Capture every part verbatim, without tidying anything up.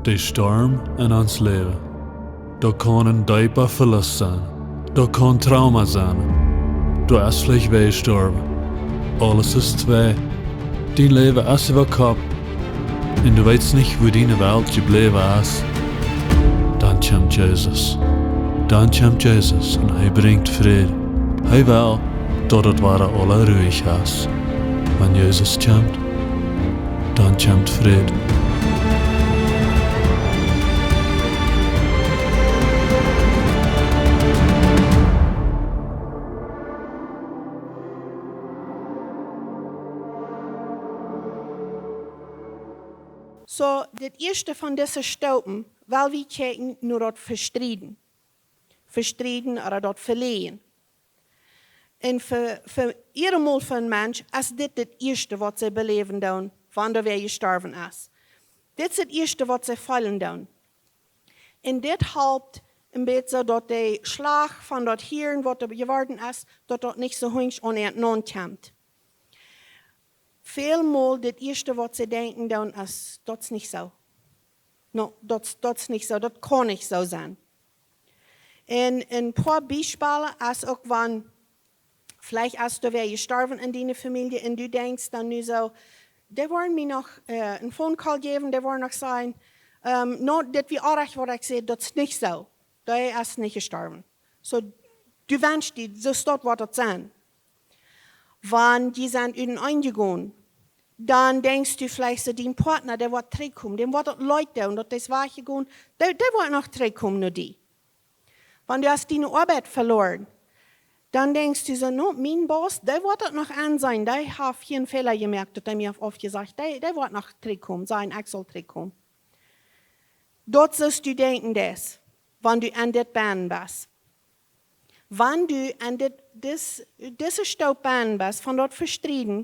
De Storm en ons Läwen. Daut kaun een deepa Velust sennen. Daut kaun Trauma sennen. Du best veleicht wajchjestorwen. Aules es twei. Dien Läwen es äwa Kopp. Un du weetst nich, wua diene Welt jebläwen es. Dan kjemt Jesus. Dan kjemt Jesus un hee brinjt Fräd. Hee well, daut et wada aula ruhich es. Wan Jesus kjemt, dan kjemt Fräd. Soo, dit ieeschte von dise Staupen, well wie kjikjen no daut Vestrieden. Vestrieden ooda daut Veleajen. Un fa, fa eenjemol fa een Mensch es dit daut ieeschte waut see beläwen doonen, wan doa wäa jestorwen es. Dit es daut ieeschte waut see feelen doonen. Un dit halpt een bät soo daut de Schlach von daut hieren waut doa jeworden es, daut daut nich soo hunjsch aun äant naun kjemt. Välmol daut ieeschte waut see denkjen doonen es, daut es nich soo. No, daut, daut es nich soo, daut kaun nich soo sennen. Un een poa Biespels es uk wan, veleicht es doa wäa jestorwen en diene Famielje un du denkjst dan nu soo, dee woaren mie noch, äh, een Phone Call jäwen, dee woaren noch sajen, ähm, no, dit wia oajch waut ekj säd, daut es nich soo. Dee es nich jestorwen. Soo, du wenschst die, soo es daut waut daut sennen. Wan jie sent uteneen jegonen, dan denkjst du veleicht soo, dien Partner, dee woat trigjkomen, däm woat daut leet doonen, daut dee es wajchjegonen, dee, dee woat noch trigjkomen no die. Wan du hast diene Oabeit veloaren, dan denkjst du soo, no, mien Boss, dee woat daut noch enseenen, dee haft hia een Fäla jemoakt, daut hee mie haft aufjesajcht, dee, dee woat noch trigjkomen, sajen, ekj saul trigjkomen. Daut sust du denkjen, daut, wan du en dit bennen best. Wan du en dit, dis, dise Staup bennen best, von daut Vestrieden,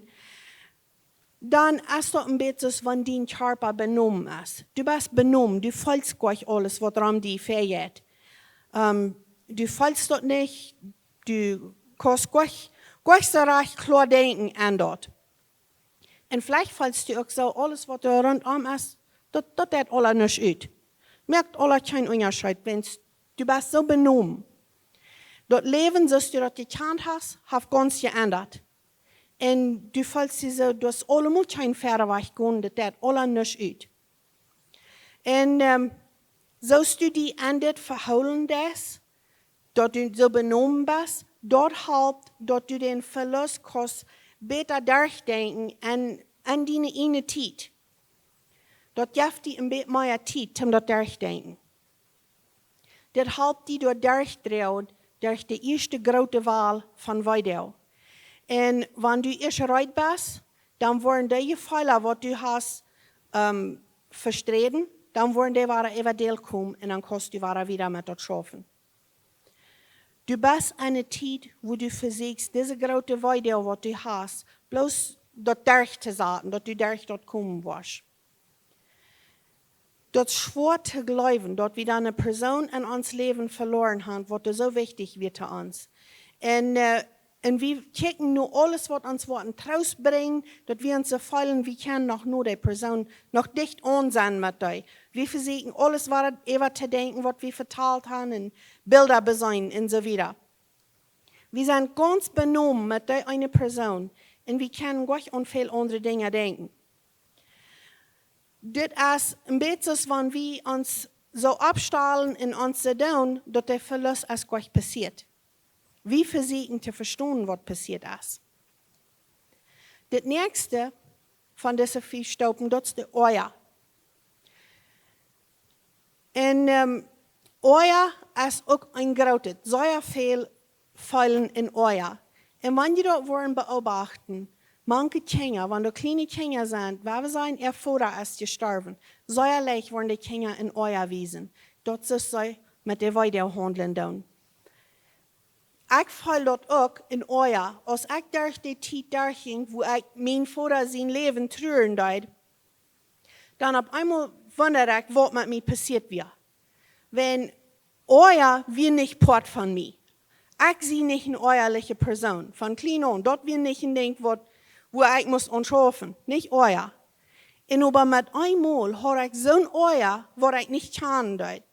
dan es daut een bät soo aus wan dien Kjarpa benomen es. Du best benomen, du feelst goanich aules waut rom die vejeit. Ähm, du feelst daut nich, du kaust goanich, goanich soo rajcht kloa denkjen aun daut. Un veleicht feelst du uk soo, aules waut doa runtom es, daut, daut deit aula nuscht ut. Moakt aula kjeen Unjascheet, wiels du best soo benomen. Daut Läwen, soo aus du daut jekjant hast, haft gaunz jeendat. Un du feelst die soo, du hast aulemol kjeen wieda Wajch jegonen, daut deit aula nuscht ut. Un, ähm, soo aus du die aun dit vehoolen deist, daut du soo benomen best, daut halpt, daut du dän Velust kaust bäta derchdenkjen en, en diene ieejne Tiet. Daut jeft die een bät mea Tiet, om daut derchdenkjen. Dit halpt die doa derchdroagen, derch de ieeschte groote Wal von Weedoag. Un wan du ieescht reed best, dan woaren dee Jefeele, waut du hast, ähm, vestreden, dan woaren dee wada äwa die komen un dan kaust du wada wieda met daut schaufen. Du best en eene Tiet, wua du vesieekjst, dise groote Weedoag, waut du hast, bloos daut derchtosaten, daut du derch daut komen woascht. Daut es schwoa to jleewen, daut wie dan eene Persoon en ons Läwen veloaren haben, waut soo wichtich wia to ons. Un, äh, un wie kjikjen nu aules, waut ons woat een Troost brinjen, daut wie ons soo feelen, wie kjennen noch no dee Persoon, noch dicht aun sennen met dee. Wie vesieekjen aules, waut äwa to denkjen, waut wie vetalt haben, un Bilda beseenen un soo wieda. Wie sent gaunz benomen met dee eene Persoon un wie kjennen goanich aun väl aundre Dinja denkjen. Dit es een bät soo aus wan wie ons soo oppstalen un ons soo doonen, daut de Velust es goanich passieet. Wie vesieekjen to vestonen, waut passieet es. Dit näakjste von dise fief Staupen, daut es de Oaja. Un, ähm, Oaja es uk een grootet, sea väl feelen en Oaja. Un wan jie daut woaren beobachten, mank Kjinja, wan doa kjliene Kjinja sent, wan wie sajen, äa Voda es jestorwen, sea leicht woaren de Kjinja en Oaja wiesen. Daut es soo met de Weedoag haundlen doonen. Ekj feel daut uk en Oaja, aus ekj derch dee Tiet derchjinkj, wua ekj mien Voda sien Läwen truaren deed, dan opp eemol wundad ekj, waut met mie passieet wia. Wiels Oaja wia nich Poat von mie. Ekj sie nich eene oajalije Persoon. Von kjlien aun, daut wia nich een Dinkj, waut, wua ekj must aun schaufen. Nich Oaja. Un oba met eemol haud ekj soon Oaja, waut ekj nich kjanen deed.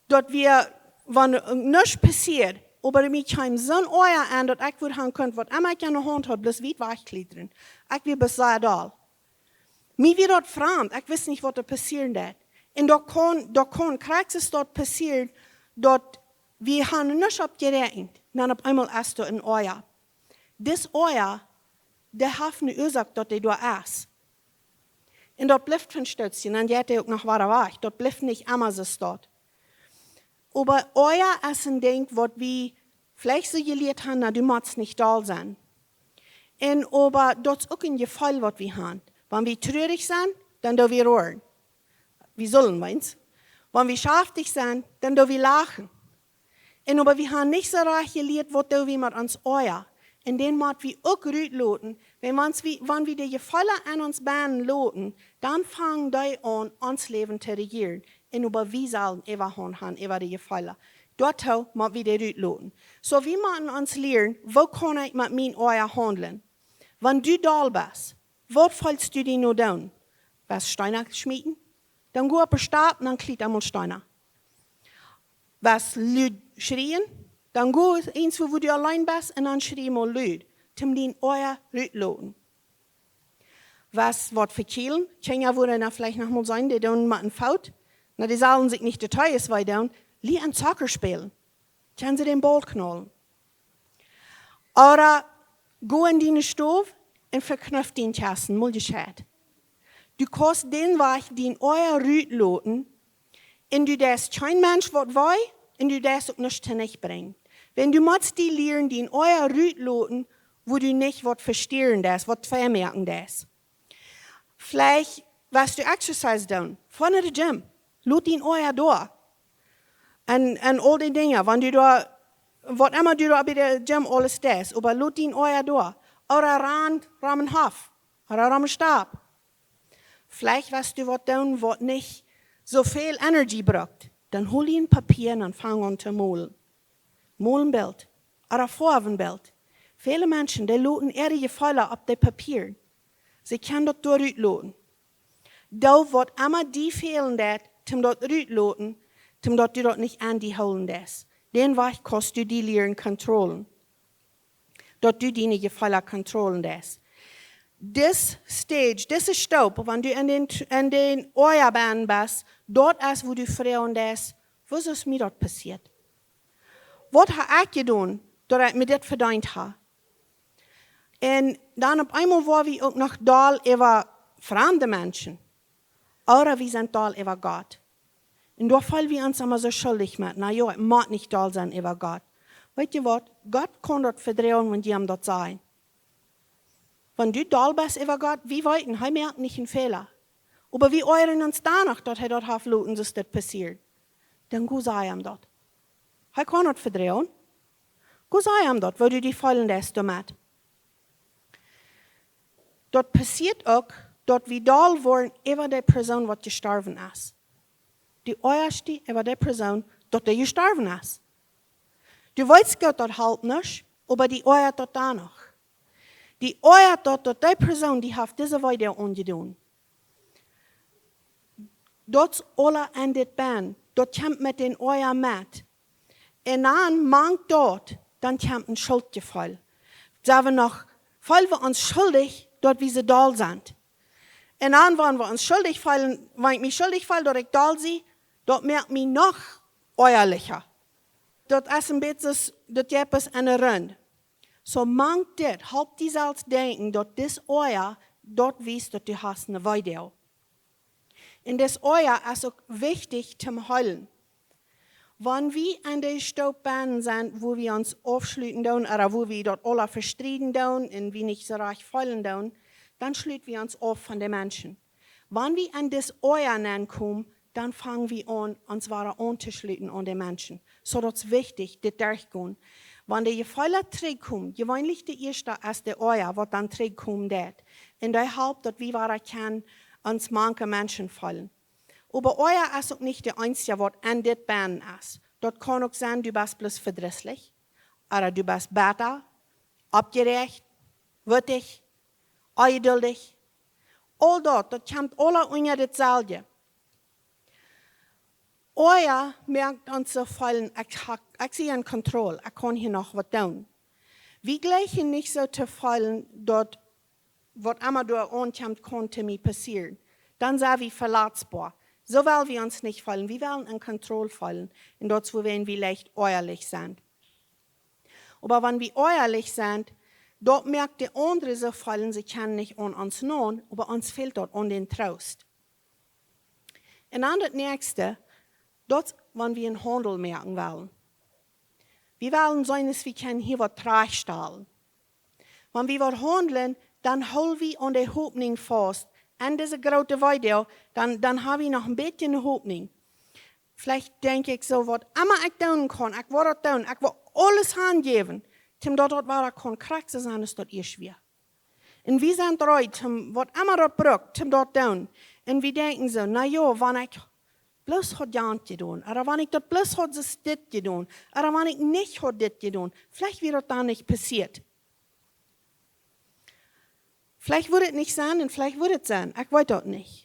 Daut wia, wan nuscht passieed, oba mie kjeem soon Oaja aun, daut ekj wudd han kunt, waut emma ekj aun de Haunt haud, bloos wiet wajch kjlietren. Ekj wia bloos sea doll. Mie wia daut framd, ekj wist nich, waut doa passieren deed. Un daut kaun, daut kaun, krakjt es daut passieren, daut wie haben nuscht opp jeräakjent, dan opp eemol es doa een Oaja. Dis Oaja, dee haft eene Uasoak, daut dee doa es. Un daut blift fa een Stootje, dan jeit dee uk noch wada wajch. Daut blift nich emma soo stoakj. Oba Oaja es een Dinkj, waut wie veleicht soo jelieet haben, na, du motst nich doll sennen. Un oba daut es uk een Jefeel, waut wie haben. Wan wie truarich sent, dan doo wie roaren. Wie sellen weens. Wan wie schaftich sent, dan doo wie lachen. Un oba wie haben nich soo rajcht jelieet, waut doo wie met ons Oaja. Un dän mott wie uk rutloten. Wan, wan wie, wan wie de Jefeelen aun ons bennen loten, dan fangen dee aun, ons Läwen to rejieren. Un oba wie sellen äwahaunt haben äwa de Jefeelen. Doatoo mott wie dee rutloten. Soo, wie motten ons lieren, woo kaun ekj met mien Oaja haundlen? Wan du doll best, waut fellst du die nu doonen? West Steena schmieten? Dan go opp de Stap un dan kjliet eemol Steena. West lud schrieen? Dan go eent, wua, wua du auleen best, un dan schrie mol lud, toom dien Oaja rutloten. West waut vekjielen? Kjinja wudden dan veleicht noch mol sennen, dee doonen met een Foot. Na, dee sellen sikj nich de Tees wee doonen. Lia een Soccer spälen. Kjennen see dän Baul knaulen. Ooda go en diene Stow un vekjnuf dien Kjessen, mol jescheit. Du kaust dän Wajch dien Oaja rutloten, un du deist kjeen Mensch waut wee, un du deist uk nuscht to nich brinjen. Wan du motst die lieren, dien Oaja rutloten, wua du nich waut vestieren deist, waut vemoaken deist. Veleicht west du Exercise doonen, von de Gym, lot dien Oaja doa. Un, un aul dee Dinja, wan du doa, waut emma du doa bie de Gym aules deist, oba lot dien Oaja doa. Ooda ran, rom een Hoff, ooda rom een Stap. Veleicht west du waut doonen, waut nich soo väl Energie brukt. Dan hol die een Papia un fang aun to molen. Mol een Bilt, ooda foaw een Bilt. Väle Menschen, dee loten äare Jefeelen opp de Papieren. See kjennen daut doa rutloten. Doo waut emma die fälen deit, toom daut rutloten, toom daut du daut nich aun die hoolen deist. Dän Wajch kaust du die lieren kontrollen. Daut du diene Jefeelen kontrollen deist. Dis Stage, dise Stoop, wan du en dän, en dän Oaja bennen best, daut es, wua du froagen deist, wuarom es mie daut passieet? Waut hab ekj jedonen, daut ekj mie dit vedeent hab? Un dan opp eemol woa wie uk noch doll äwa framde Menschen. Ooda wie sent doll äwa Gott. Un doa feelen wie ons emma soo schuldich met. Na jo, ekj mott nich doll sennen äwa Gott. Weetst du waut? Gott kaun daut vedroagen, wan jie am daut sajen. Wan du doll best äwa Gott, wie weeten, hee moakt nich een Fäla. Oba wie oajren ons doano, daut hee daut haft loten, daut dit passieet. Dan go saj am daut. Hee kaun daut vedroagen. Go saj am daut, woo du die feelen deist doamet. Daut passieet uk, daut wie doll woaren äwa de Persoon, waut jestorwen es. Du oajast die äwa de Persoon, daut dee jestorwen es. Du weetst goot, daut halpt nuscht, oba du oajast daut doano. Du oajast daut, daut dee Persoon, dee haft dise Wee aunjedonen. Daut es aula en dit bennen. Daut kjemt met dän Oaja met. Un dan mank daut, dan kjemt een Schultjefeel. Sent wie noch, feelen wie ons schuldich, daut wie soo doll sent. Un dan, wan wie ons schuldich feelen, wan ekj mie schuldich feel, daut ekj doll sie, daut moakt mie noch oajalicha. Daut es een bät soo, daut jeit bloos en eene Rund. Soo mank dit, halp die selfst denkjen, daut dis Oaja, daut wiest, daut du hast eene Wee. Un dis Oaja es uk wichtich toom heelen. Wan wie en de Stoop bennen sent, wua wie ons aufschluten doonen, ooda wua wie daut aula vestrieden doonen un wie nich soo rajcht feelen doonen, dan schluten wie ons auf von de Menschen. Wan wie en dis Oaja nenkomen, dan fangen wie aun, ons wada auntoschluten aun de Menschen. Soo daut es wichtich, dit derchgonen. Wan de Jefeelen trigjkomen, jeweenlich de ieeschte es de Oaja, waut dan trigjkomen deit. Un dee halpt, daut wie wada kjennen ons mank de Menschen feelen. Oba Oaja es uk nich de eensje, waut en dit bennen es. Daut kaun uk sennen, du best bloos vedrisslich, ooda du best betta, oppjeräacht, wuttig, onjeduldich. Aul daut, daut kjemt aula unja daut selwje. Oaja moakt ons soo feelen, ekj, ha- ekj sie en Kontroll, ekj kaun hia noch waut doonen. Wie jlikjen nich soo to feelen, daut waut emma doa aunkjemt, kaun to mie passieren. Dan sent wie veletzboa. Soo well wie ons nich feelen. Wie wellen en Kontroll feelen. Un daut es wuarom wie leicht oajalich sent. Oba wan wie oajalich sent, daut moakt de aundre soo feelen, see kjennen nich aun ons nohn, oba ons fält daut aun dän Troost. Un dan daut näakjste, daut wan wie en Haundel moaken wellen. Wie wellen seenen, aus wie kjennen hia waut trigjstalen. Wan wie waut haundlen, dan hool wie aun de Hopninj faust. En dise groote Weedoag, dan, dan ha wie noch een bät Hopninj. Veleicht denkj ekj soo, waut emma ekj doonen kaun, ekj woa daut doonen, ekj woa aules aunjäwen, toom daut daut wada kaun krakjt soo sennen aus daut ieescht wia. Un wie sent reed, toom waut emma daut brukt, toom daut doonen. Un wie denkjen soo, na jo, wan ekj bloos haud jant jedonen, ooda wan ekj daut bloos haud soo dit jedonen, ooda wan ekj nich haud dit jedonen, veleicht wia daut dan nich passieet. Veleicht wudd et nich sennen un veleicht wudd et sennen, ekj weet daut nich.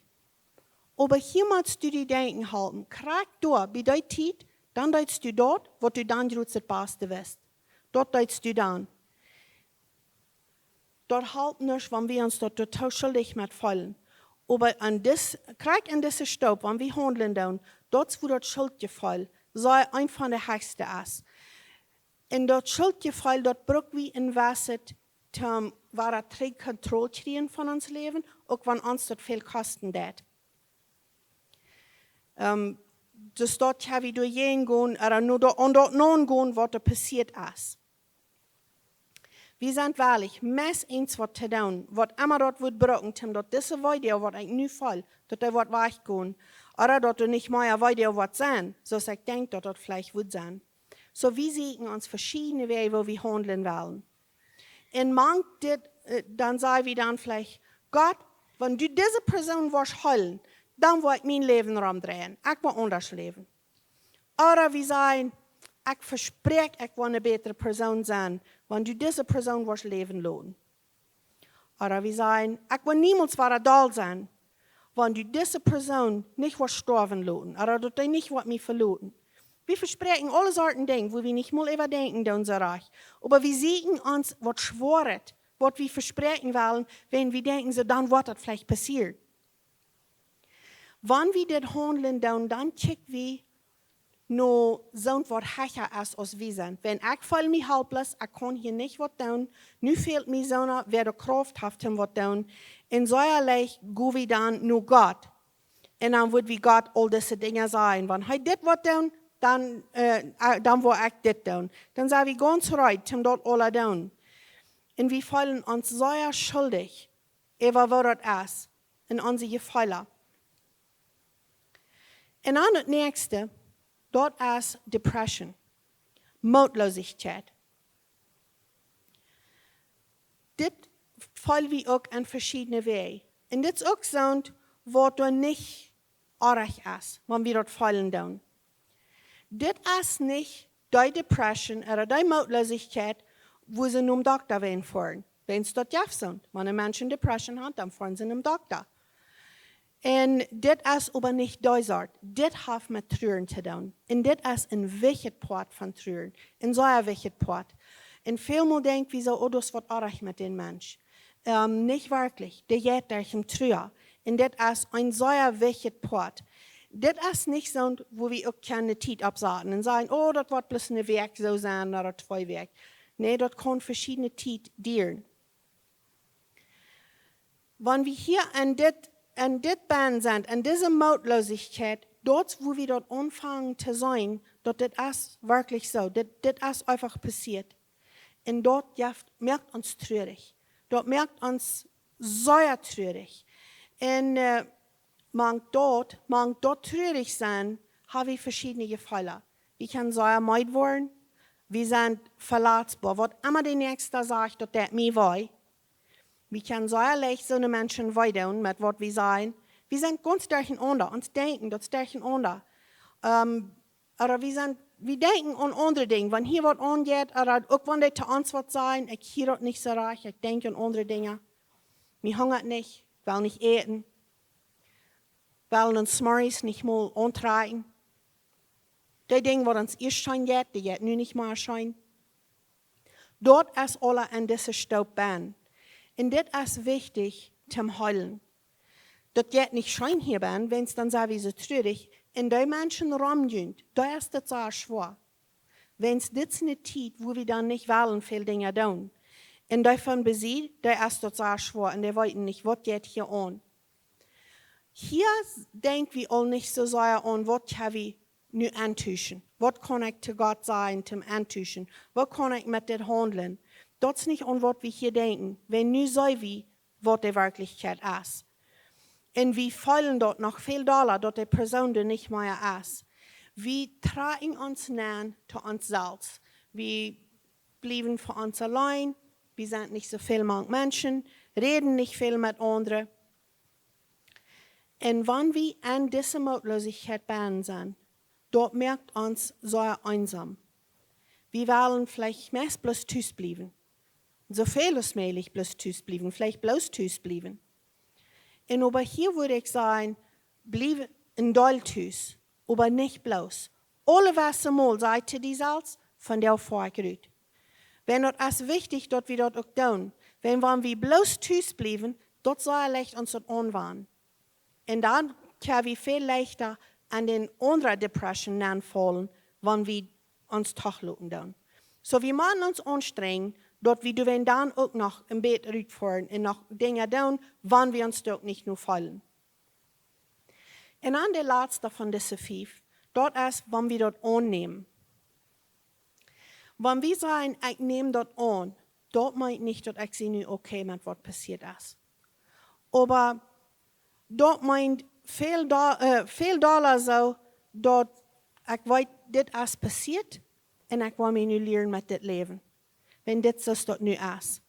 Oba hia motst du die denkjen halpen, krakjt doa, bie dee Tiet, dan deetst du daut, waut du dan jrods daut baste wist. Daut deetst du dan. Daut halpt nuscht, wan wie ons daut total schuldich met feelen. Oba en dis, krakjt en dise Stoop, wan wie haundlen doonen, daut es wua daut Schuldjefeel, soo eent von de hechste es. Un daut Schuldjefeel, daut bruck wie en Wesset, toom wada trigj Kontroll kjrieen von ons Läwen, uk wan ons daut väl kosten deit. Ehm, dus daut ha wie doajäajen gonen, ooda no daut, aun daut nohn gonen, waut doa passieet es. Wie sent wellich, meist eent waut to doonen, waut emma daut wudd brucken, toom daut dise Weedoag, waut ekj nu feel, daut dee woat wajchgonen, ooda daut doa nich mea Weedoag woat sennen, soo aus ekj denkj, daut daut veleicht wudd sennen. Soo, wie sieekjen ons veschiedne Wäaj, woo wie haundlen wellen. Un mank dit, äh, dan saj wie dan veleicht, Gott, wan du dise Persoon woascht heelen, dan woa ekj mien Läwen romdreien. Ekj woa aundasch läwen. Ooda wie sajen, ekj vespräakj, ekj woa eene bätre Persoon sennen, wan du dise Persoon woascht läwen loten. Ooda wie sajen, ekj woa niemols wada doll sennen, wan du dise Persoon nich woascht stoawen loten, ooda daut dee nich woat mie veloten. Wie vespräakjen aule Sorten Dinja, wua wie nich mol äwadenkjen doonen soo rajcht. Oba wie sieekjen ons waut Schwoaret, waut wie vespräakjen wellen, wan wie denkjen soo, dan woat daut veleicht passieren. Wan wie dit haundlen doonen, dan kjikj wie no soont waut hecha es aus wie sent. Wan ekj feel mie helpless, ekj kaun hia nich waut doonen, nu fält mie soona, wäa de Krauft haft, om waut doonen, un soo leicht go wie dan no Gott. Un dan wudd wie Gott aul dise Dinja sajen, wan hee dit woat doonen, dan, äh, äh, dan woa ekj dit doonen. Dan sent wie gaunz reed, om daut aula doonen. Un wie feelen ons sea schuldich, äwa waut daut es, en onse Jefeelen. Un dan daut näakjste, daut es Depression, Mootlosigkeit. Dit feel wie uk en veschiedne Wäaj. Un dit es uk soont waut doa nich oajch es, wan wie daut feelen doonen. Dit es nich dee Depression ooda dee Mootlosigkeit, wua see nom Dokta wellen foaren. Wan daut jeft soont, wan een Mensch eene Depression haft, dan foaren see nom Dokta. Un dit es oba nich dee Sort. Dit haft met Truaren to doonen. Un dit es een wichtja Poat von Truaren. Een sea wichtja Poat. Un välmol denkj wie soo, oh, daut es waut oajch met dän Mensch. Ähm, nich werkjlich. Dee jeit derch eene Trua. Un dit es een sea wichtja Poat. Dit es nich soont wua wie uk kjennen Tiet oppsaten un sajen, oh, daut woat bloos eene Wäakj soo sennen, ooda twee Wäakj. Nä, daut kaun veschiedne Tiet dieren. Wan wie hia en dit, en dit bennen sent, en dise Mootlosigkeit, daut es wua wie daut aunfangen to seenen, daut dit es werkjlich soo, dit, dit es eefach passieet. Un daut jeft, moakt ons truarich. Daut moakt ons sea truarich. Un, äh, mank daut, mank daut truarich sennen, ha wie veschiedne Jefeelen. Wie kjennen sea meed woaren, wie sent veletzboa. Waut emma de Näakjsta sajcht, daut deit mie wee. Wie kjennen sea leicht soone Menschen wee doonen met waut wie sajen. Wie sent gaunz derchenaunda, ons Denkjen, daut es derchenaunda. Ähm, ooda wie sent, wie denkjen aun aundre Dinja. Wan hia waut aunjeit, ooda uk wan dee to ons waut sajen, ekj hia daut nich soo rajcht, ekj denkj aun aundre Dinja. Mie hungat nich, Well nich äten. Well ons Smarties nich mol auntrakjen. Dee Dinja, waut ons ieescht scheen jeit, dee jeit nu nich mea scheen. Daut es aula en dise Stoop bennen. Un dit es wichtich toom heelen. Daut jeit nich scheen hia bennen, wiels dan sent wie soo trurich. Un dee Menschen rom junt, doa es daut sea schwoa. Wiels dit es eene Tiet, wua wie dan nich wellen väl Dinja doonen. Un dee von besied, doa es daut sea schwoa. Un dee weeten nich, waut jeit hia aun. Hia denkj wie aul nich soo sea aun, waut kjenn wie nu auntuschen? Waut kaun ekj to Gott sajen toom auntuschen? Waut kaun ekj met dit haundlen? Daut es nich aun, waut wie hia denkjen. Wan nu seenen wie, waut de Werkjlichkjeit es. Un wie feelen daut noch väl dolla, daut de Persoon doa nich mea es. Wie trakjen ons nenn to ons selfst. Wie bliewen fa ons auleen. Wie sent nich soo väl mank Menschen, räden nich väl met aundre. Un wan wie en dise Mootloosichkjeit bennen sent, daut moakt ons sea eensom. Wie wellen veleicht meist bloos tus bliewen. Soo väl aus mäajlich bloos tus bliewen, veleicht bloos tus bliewen. Un oba hia wudd ekj sajen, bliew een Deel tus, oba nich bloos. Aule wesse mol saj to die selfst, vondoag foa ekj rut. Wan daut es wichtich, daut wie daut uk doonen. Wan, wan wie bloos tus bliewen, daut saul leicht ons daut aunwanen. Un dan kjenn wie väl leichta aun dän aundren Depression aunfaulen, wan wie ons toch loten doonen. Soo, wie motten ons aunstrenjen, daut wie doa wan dan uk noch een bät rutfoaren un noch Dinja doonen, wan wie ons doa uk nich no feelen. Un dan de latste von dise fief, daut es, wan wie daut aunnämen. Wan wie sajen, ekj näm daut aun, daut meent nich, daut ekj sie nu okay met waut passieet es. Oba daut meent väl do-, äh, väl dolla soo, daut ekj weet, dit es passieet un ekj well mie nu lieren met dit läwen. Wan dit soo es daut nu es.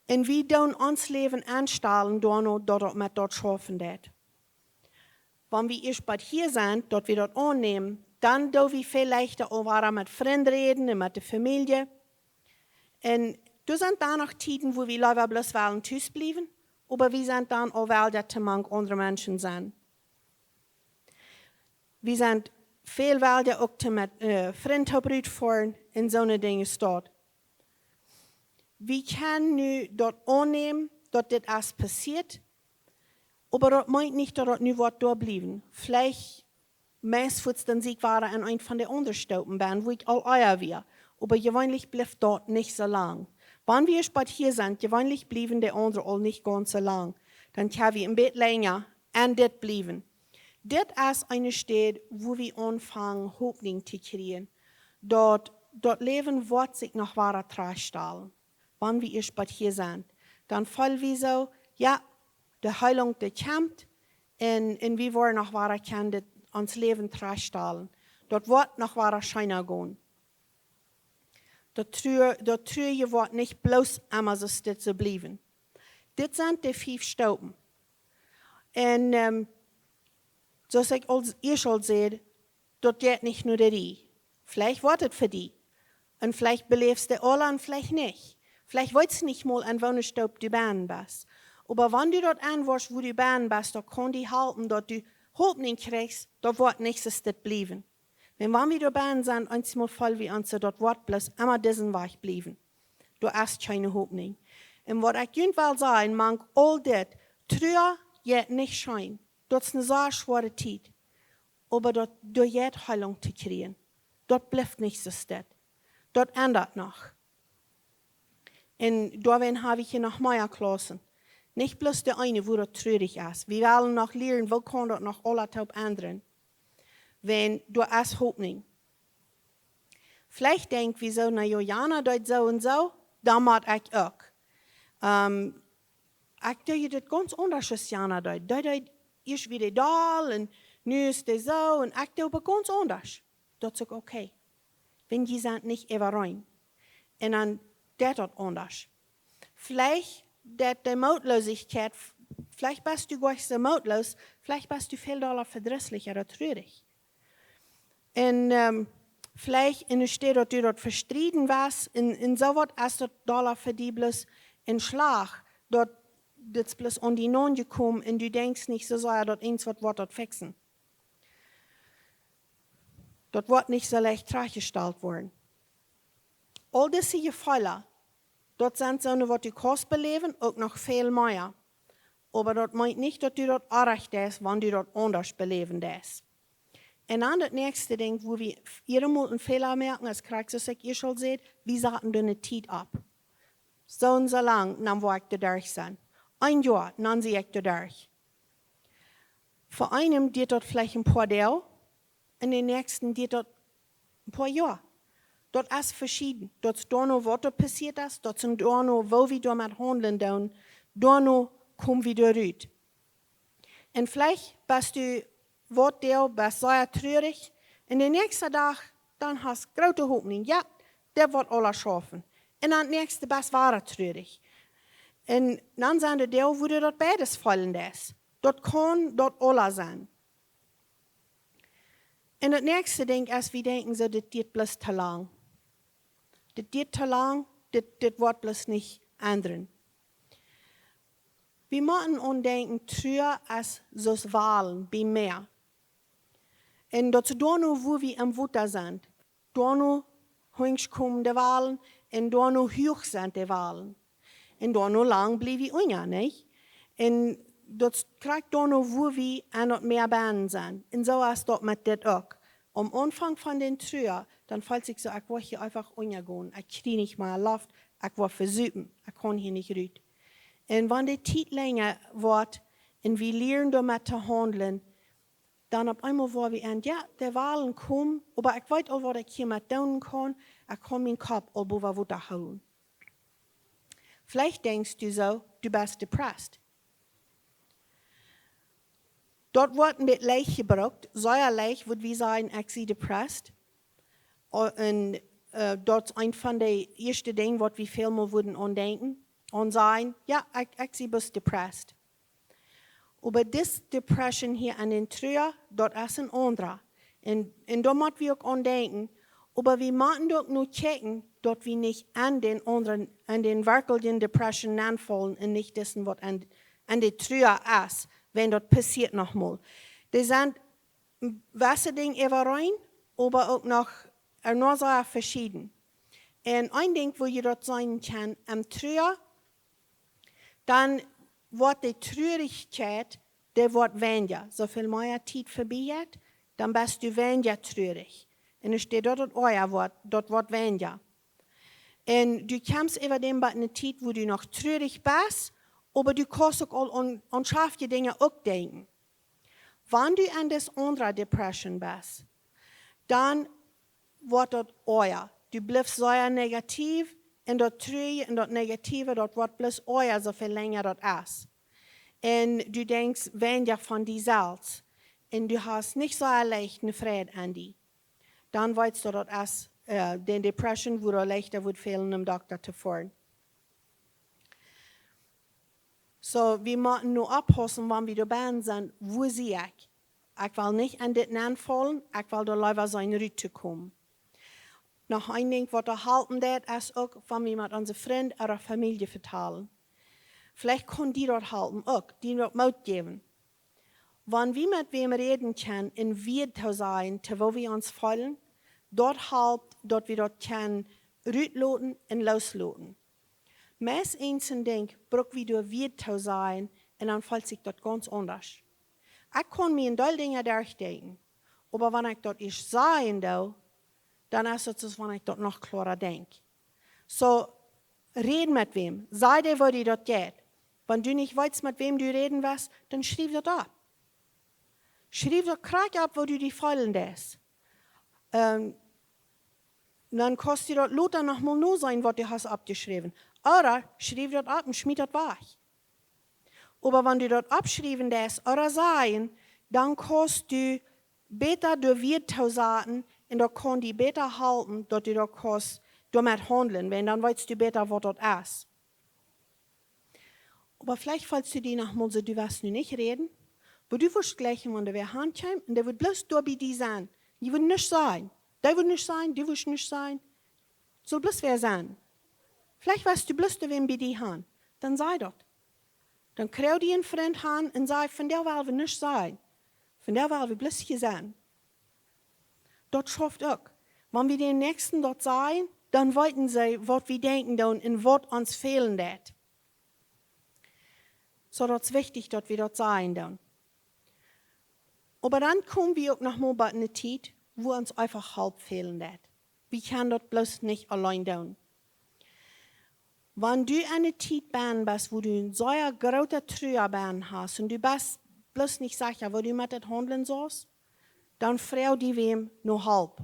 Un wie doonen ons Läwen aunstalen doano, daut daut met daut schaufen deit. Wan wie ieescht bie hia sent, daut wie daut aunnämen, dan doo wie väl leichta aul wada met Frind räden un met de Famielje. Un doa sent dan noch Tieden, wua wie leewa bloos wellen tus bliewen, oba wie sent dan aul welja to mank aundre Menschen sennen. Wie sent väl welja uk to met, äh, Frind rutfoaren un soone Dinja doa. Wie kjennen nu daut aunnämen, daut dit es passieet, oba daut meent nich, daut daut nu woat doa bliewen. Veleicht meist fuaz dan sie ekj wada en eent von de aundre Stoopen bennen, wua ekj aul ea wia. Oba jeweenlich blift daut nich soo lang. Wan wie ieescht bie hia sent, jeweenlich bliewen de aundre aul nich gaunz soo lang. Dan kjenn wie een bät lenja aun dit bliewen. Dit es eene Städ, wua wie aunfangen, Hopninj to kjrieen. Daut, daut Läwen woat sikj noch wada trigjstalen. Wan wie ieescht bie hia sent, dan feel wie soo, jo, de Heilunk, dee kjemt, un, un wie woaren noch wada kjennen dit, ons Läwen trigjstalen. Daut woat noch wada scheena gonen. Daut Trua, daut Truaje woat nich bloos emma soo stell bliewen. Dit sent de fief Stoopen. Un, ähm, soo aus ekj aul, ieescht aul säd, daut jeit nich no de Rieej. Veleicht woat et fa die. Un veleicht beläfst du aule un veleicht nich. Veleicht weetst du nich mol, aun woone Stoop du bennen best. Oba wan du daut aunwoascht, wua du bennen best, daut kaun die halpen, daut du Hopninj kjrichst, daut woat nich soo stell bliewen. Wan, wan wie doa bennen sent, eemol feel wie ons soo, daut woat bloos emma disen Wajch bliewen. Doa es kjeene Hopninj. Un waut ekj junt well sajen, mank aul dit, Trua jeit nich scheen. Daut es eene sea schwoare Tiet. Oba daut, doa jeit Heilunk to kjrieen. Daut blift nich soo stell. Daut endat noch. Un doawäajen hab ekj hia noch mea Klaussen. Nich bloos de eene, wua daut trurich es. Wie wellen noch lieren, woo kaun daut noch aula toop endren. Wan doa es Hopninj. Veleicht denkj wie soo, na jo, Jana deed soo un soo, dan mott ekj uk. Ähm, ekj deed daut gaunz aundasch aus Jana deed. Dee deed ieescht wia dee doll un nu es dee soo un ekj deed oba gaunz aundasch. Daut es uk okay. Wan jie sent nich äwareen. Un dan deit daut aundasch. Veleicht deit de Mootloosichkjeit, veleicht best du goanich soo mootloos, veleicht best du väl dolla vedrisslich ooda trurich. Un, ähm, veleicht enne Städ daut du daut vestrieden west, un, un soo waut es daut dolla fa die bloos een Schlach, daut dit es bloos aun die nojekomen un du denkjst nich soo sea daut eent waut woat daut fixen. Daut woat nich soo leicht trigjjestalt woaren. Aul dise Jefeelen, daut sent soone waut du kaust beläwen, uk noch väl mea. Oba daut meent nich daut du daut oajch deist wan du daut aundasch beläwen deist. Un dan daut näakjste Dinkj, wua wie jieda Mol een Fäla moaken, es krakjt soo aus ekj ieescht aul säd, wie saten doa ne Tiet opp. Soo un soo lang, dan woa ekj doa derch sennen. Een Joa, dan sie ekj doa derch. Fa eenem diet daut veleicht een poa Doag, un dän näakjsten diet daut een poa Joa. Daut es veschieden. Daut es doano waut doa passieet es, daut es doano woo wie doamet haundlen doonen, doano kom wie doa rut. Un veleicht best du waut Doag, best sea trurich, un dän näakjsten Dach, dan hast groote Hopninj, jo, dit woat aules schaufen. Un dan näakjsten best wada trurich. Un dan sent doa Doag, wua du daut beides feelen deist. Daut kaun daut aules sennen. Un daut näakjste Dinkj es, wie denkjen soo, dit diet bloos too lang. Dit diet too lang, dit, dit woat bloos nich endren. Wie motten aun denkjen, Trua es soo aus Walen bie Mäa. Un daut es doano wua wie em Wota sent. Doano hunjsch komen de Walen, un doano huach sent de Walen. Un doano lang bliew wie unja, nich? Un daut es krakjt doano wua wie aun daut Mäa bennen sent. Un soo es daut met dit uk. Aum Aunfank von dän Trua, dan feelt sikj soo, ekj woa hia eefach unjagonen. Ekj kjrie nich mea Loft, ekj woa vesupen, ekj kaun hia nich rut. Un wan de Tiet lenja woat un wie lieren doamet to haundlen, dan opp eemol woa wie enn, jo, de Walen komen, oba ekj weet aul waut ekj hia met doonen kaun, ekj kaun mienen Kopp aul bowa Wota hoolen. Veleicht denkjst du soo, du best depressed. Daut woat een bät leicht jebrukt, sea leicht wudd wie sajen, ekj sie depressed. O-, un, äh, daut es eent von de ieeschte Dinja waut wie väl mol wudden aun denkjen, aun sajen, jo, ekj, ekj sie bloos depressed. Oba dis depression hia aun dän Trua, daut es een aundra. Un, un doa mott wie uk aun denkjen, oba wie motten doa uk no kjikjen, daut wie nich aun dän aundren, aun dän werkjlichen depression nenfaulen un nich disen waut aun, aun de Trua es, wan daut passieet noch mol. Dee sent wesse Dinja äwareen, oba uk noch, äh, noch sea veschieden. Un een Dinkj wua jie daut seenen kjennen, em Trua, dan woat de Trurichkjeit, dee woat wenja. Soo väl mea Tiet vebie jeit, dan best du wenja trurich. Un es daut daut oaja woat, daut woat wenja. Un du kjemst äwa däm bat ne Tiet wua du noch trurich best, oba du kaust uk aul aun, aun schafje Dinja uk denkjen. Wan du aun dis aundra depression best, dan woat daut oaja. Du blifst sea negativ un daut Trurje un daut Negative, daut woat bloos oaja, soo väl lenja daut es. Un du denkjst wenja von die selfst. Un du hast nich soo leicht ne Freid aun die. Dan weetst du daut es, äh, dän depression, wua daut leichta wudd fälen om Dokta to foaren. Soo, wie motten nu oppaussen, wan wie doa bennen sent, wua sie ekj? Ekj well nich aun dit nenfaulen, ekj well doa leewa seenen rut to komen. Noch een Dinkj waut doa halpen deit, es uk, wan wie met onse Frind ooda Famielje vetalen. Veleicht kaun die daut halpen uk, die daut Moot jäwen. Wan wie met wäm räden kjennen un Wieed to sajen, to woo wie ons feelen, daut halpt, daut wie daut kjennen rutloten un loosloten. Meist eent soon Dinkj bruck wie doa Wieed to sajen un dan feelt sikj daut gaunz aundasch. Ekj kaun mie een Deel Dinja derchdenkjen, oba wan ekj daut ieescht sajen doo, dan es daut soo aus wan ekj daut noch kloara denkj. Soo, räd met wäm, saj dee woo die daut jeit. Wan du nich weetst met wäm du räden west, dan schriew daut opp. Schriew daut krakjt opp woo du die feelen deist. Ähm, dan kaust du daut lota noch mol noseenen waut du hast oppjeschräwen. Ooda schriew daut opp un schmiet daut wajch. Oba wan du daut oppschriewen deist ooda sajen, dan kaust du bäta doa Wieed to saten un daut kaun die bäta halpen, daut du daut kaust doamet haundlen, wiels dan weetst du bäta waut daut es. Oba veleicht feelst du die noch mol soo, du west nu nich räden, oba du wurscht jlikj, wan doa wäa han kjemt un dee wudd bloos doa bie die sennen. Dee wudd nuscht sajen. Dee wudd nuscht sajen, du wurscht nuscht sajen. Saul bloos wäa sennen. Veleicht west du bloos doa wäm bie die han. Dan saj daut. Dan kjrie dee een Frint aun un saj: "Vondoag well wie nuscht sajen. Vondoag well wie bloos hia sennen." Daut schauft uk. Wan wie dän Näakjsten daut sajen, dan weeten see, waut wie denkjen doonen un waut ons fälen deit. Soo, daut es wichtich, daut wie daut sajen doonen. Oba dan kome wie uk noch mol bie eene Tiet, wua ons eefach Help fälen deit. Wie kjennen daut bloos nich auleen doonen. Wan du en eene Tiet bennen best, wua du een sea grootet Trua bennen hast un du best bloos nich secha, woo du met daut haundlen saust, dan froag die wäm no Help.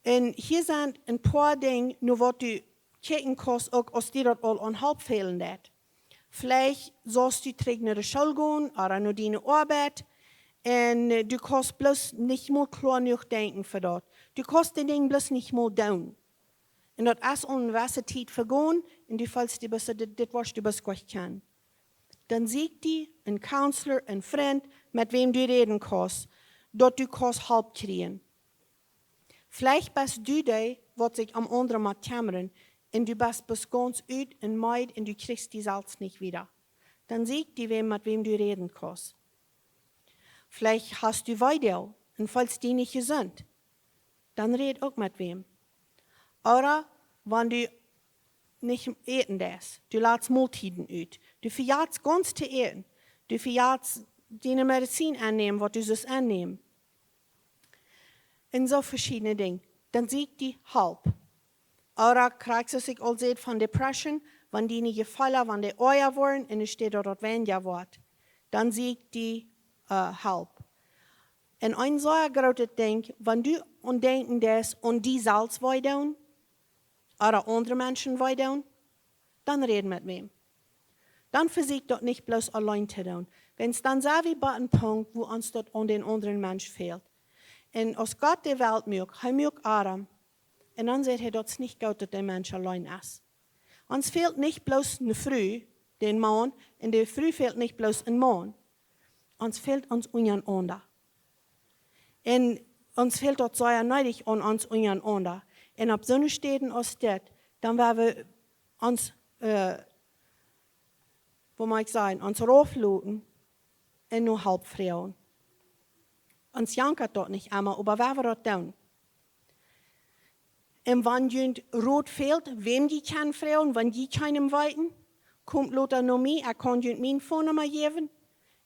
Un hia sent een poa Dinja, no waut du kjikjen kaust, uk aus die daut aul aun Help fälen deit. Veleicht saust du trigj no de School gonen ooda no diene Oabeit un, äh, du kaust bloos nich mol kloa jenuach denkjen fa daut. Du kaust de Dinja bloos nich mol doonen. Un daut es aul eene jewesse Tiet vegonen un du feelst die bloos, dit, dit woascht du bloos goot kjennen. Dan sieekj die een Counselor, een Frint, met wäm du räden kaust, daut du kaust Help kjrieen. Veleicht best du dee, waut sikj om aundre mott kjemmren, un du best bloos gaunz ut un meed un du kjrichst die selfst nich wieda. Dan sieekj die wäm, met wäm du räden kaust. Veleicht hast du Weedoag un feelst die nich jesunt. Dan räd uk met wäm. Ooda wan du nich äten deist, du latst Moltieden ut, du vejatst gaunz to äten, du vejatst diene Medizin aunnämen, waut du sust aunnämen. Un soo veschiedne Dinja. Dan sieekj die Help. Ooda kjrichst, soo aus ekj aul säd, von Depression, wan diene Jefeelen, wan dee oaja woaren un enne Städ daut daut weinja woat, dan sieekj die, äh, Help. Un een sea grootet Dinkj, wan du aun denkjen deist, aun die selfst wee doonen, ooda aundre Menschen wee doonen, dan räd met wäm. Dan vesieekj daut nich bloos auleen to doonen. Wiels dan sent wie bie een Punkt, wua ons daut aun dän aundren Mensch fält. Un aus Gott de Welt muak, hee muak Adam. Un dan sajcht hee, daut es nich goot, daut de Mensch auleen es. Ons fält nich bloos eene Fru, dän Maun, un de Fru fält nich bloos een Maun. Ons fält ons unjarenaunda. Un ons fält daut sea needich aun ons unjarenaunda. Un opp soone Städen aus dit, dan woa wie ons, äh, woo mott ekj sajen, ons rauf loten un no Help froagen. Ons jankat daut nich emma, oba woa wie daut doonen. Un wan junt Rot fält, wäm jie kjennen froagen, wan jie kjeenem weeten, komt lota no mie, ekj kaun junt miene Phone Numma jäwen.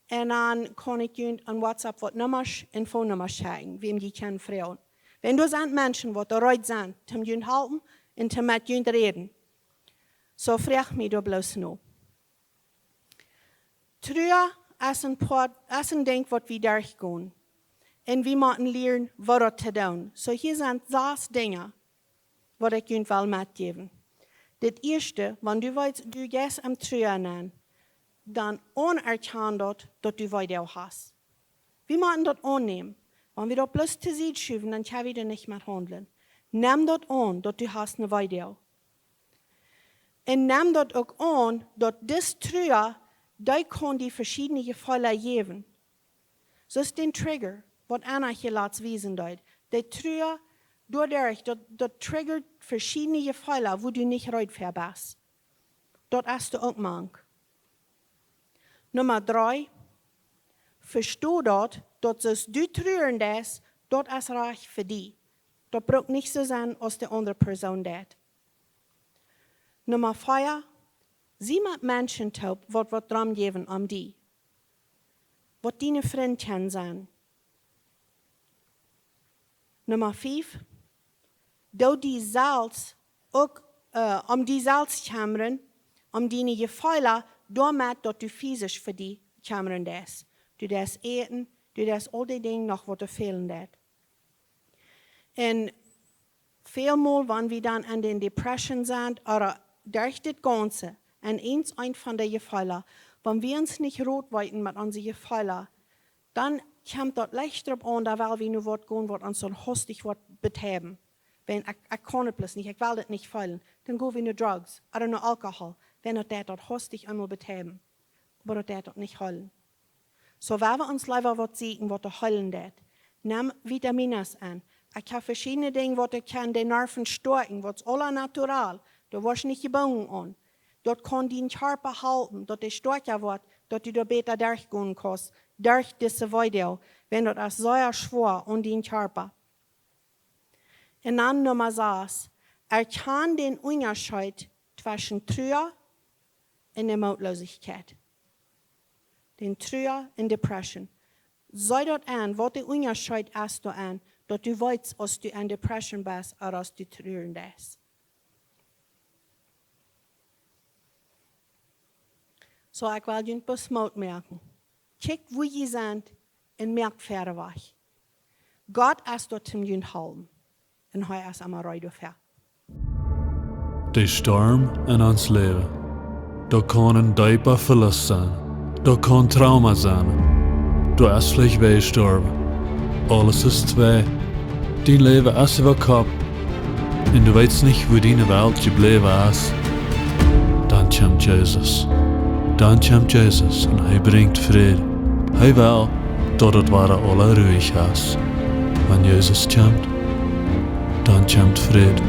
Un dan kaun ekj junt aun WhatsApp waut Nummasch un Phone Nummasch schekjen, wäm jie kjennen froagen. Wiels doa sent Menschen, waut doa reed sent, om junt halpen un om met junt räden. Soo froag mie doa bloos no. Trua es een Poat, es een Dinkj, waut wie derchgonen. Un wie motten lieren, waut daut to doonen. Soo, hia sent sas Dinja, waut ekj junt well metjäwen. Dit ieeschte, wan du weetst, du jeist aun Trua nenn, dan aunerkjan daut, daut du Weedoag hast. Wie motten daut aunnämen. Wan wie daut bloos to Sied schuwen, dan kjenn wie doa nich met haundlen. Nem daut aun, daut du hast een Weedoag. Un nem daut uk aun, daut dise Trua, dee kaun die veschiedne Jefeelen jäwen. Soo aus dän Trigger, waut Anna hia latst wiesen deed. De Trua, doaderch, daut, daut triggert veschiedne Jefeelen, wua du nich reed fa best. Daut es doa uk mank. Numma dree, vesto daut, daut soo aus du truren deist, daut es rajcht fa die. Daut brukt nich soo sennen, aus de aundre Persoon deit. Numma vea, sie met Menschen toop, waut, waut Rum jäwen om die. Waut diene Frind kjennen sennen. Numma fief, doo die selfst uk, äh, om die selfst kjemmren, om diene Jefeelen, doamet daut du fisisch fa die kjemmren deist. Du deist äten, du deist aul dee Dinja noch, waut doa fälen deit. Un välmol, wan wie dan aun dän Depression sent, ooda derch dit Gaunze, aun eent, eent von de Jefeelen, wan wie ons nich Rot weeten met onse Jefeelen, dan kjemt daut leicht doaropp aun, daut well wie nu waut gonen, waut ons dan hastich woat betäuben. Wan ekj, ekj kaun et bloos nich, ekj well et nich feelen, dan go wie no Drugs, ooda no Alkohol, wan daut deit daut hastich eemol betäuben. Oba daut deit daut nich heelen. Soo, woa wie ons leewa waut sieekjen, waut doa heelen deit. Nem Vitaminas aun. Ekj hab veschiedne Dinja, waut ekj kaun de Nerven stoakjen, waut es aula natural. Doa woascht nich jebungen aun. Daut kaun dien Kjarpa halpen, daut dee stoakja woat, daut du doa bäta derchgonen kaust, derch dise Weedoag, wan daut es sea schwoa aun dien Kjarpa. Un dan Numma sas, erkjan dän Unjascheet tweschen Trua un de Mootloosichkjeit. Dän Trua un Depression. See daut aun, waut de Unjascheet es doa aun, daut du weetst, aus du en Depression best, ooda aus du truren deist. Soo, ekj well junt bloos Moot moaken. Kjikjt, wua jie sent, un moakt wieda wajch. Gott es doa toom junt halpen. Un hee es emma reed doafäa. De Storm en ons Läwen. Daut kaun een deepa Velust sennen. Daut kaun Trauma sennen. Du best veleicht wajchjestorwen. Aules es twei. Dien Läwen es äwa Kopp. Un du weetst nich, wua diene Welt jebläwen es. Dan kjemt Jesus. Dan kjemt Jesus un hee brinjt Fräd. Hee well, daut et wada aula ruhich es. Wan Jesus kjemt, dan kjemt Fräd.